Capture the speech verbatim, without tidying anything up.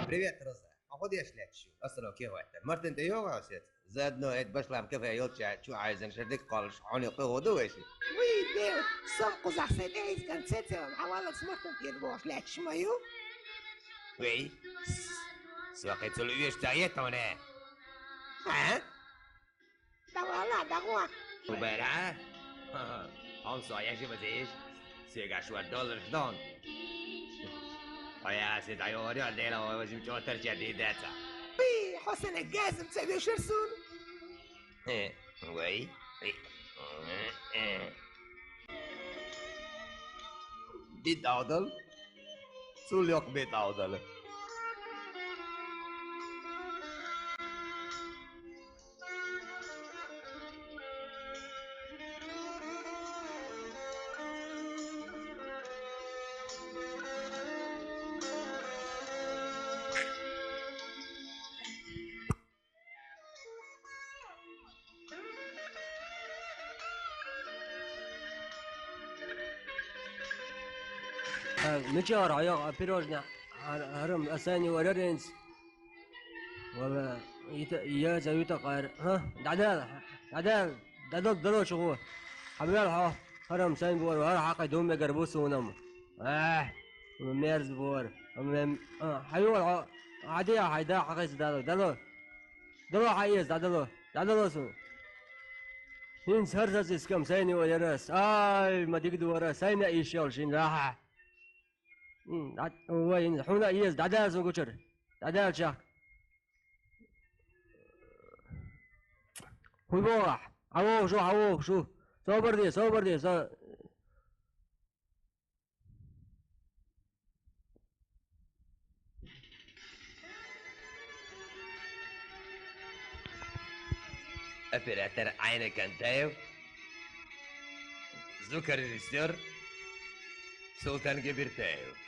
Привет, Роза. Походу, я шлячу. Остро кивать. Мартин, ты йога сет? Заодно это башлам кафе, ёлча, чу айзен шердик калыш, они кыгоду веши. Уй, дев, сам кузах сет, эйс концерт, а валак с Мартин пир бош шлячу мою. Уй, свакай цулуеш таетоне. А? Давала, дагуа. Убера? Ха-ха. Он соя же базиш. Сега шуа доллар ждон. Оя, се дай орё, дела, ой, возьми, чё торча, ди деца. Пи, хосене газым це вешерсун. Э, вай. Э, э, э. Ди таудал. Сул ёк бе таудал. Э, мичара, аяк, а, пирожня, а, арам, асани вараренц. Вала, ита, я за юта кар. Ха? Дадал, дадал, дадал, дадал чугу. Хабрал ха, харам сайн буар, хар хакай дум мегар бусунам. А, мерз буар. Ам, ам, а, хайвал ха, ади хайда хакай дадал, дадал. Дало хайез, дадало, дадало су. Хин сар сас искам сайн варарас. Ай, мадиг дуара, сайн ишел шин раха. М, дад-, ой, ин хуна иез, дадал су гучур. Дадал чак. Хуйбола. Аво, шу, аво, шу. Собар де, собар де, со-, Оператор Айна Кантаев, звукорежиссёр Султан Габиртаев.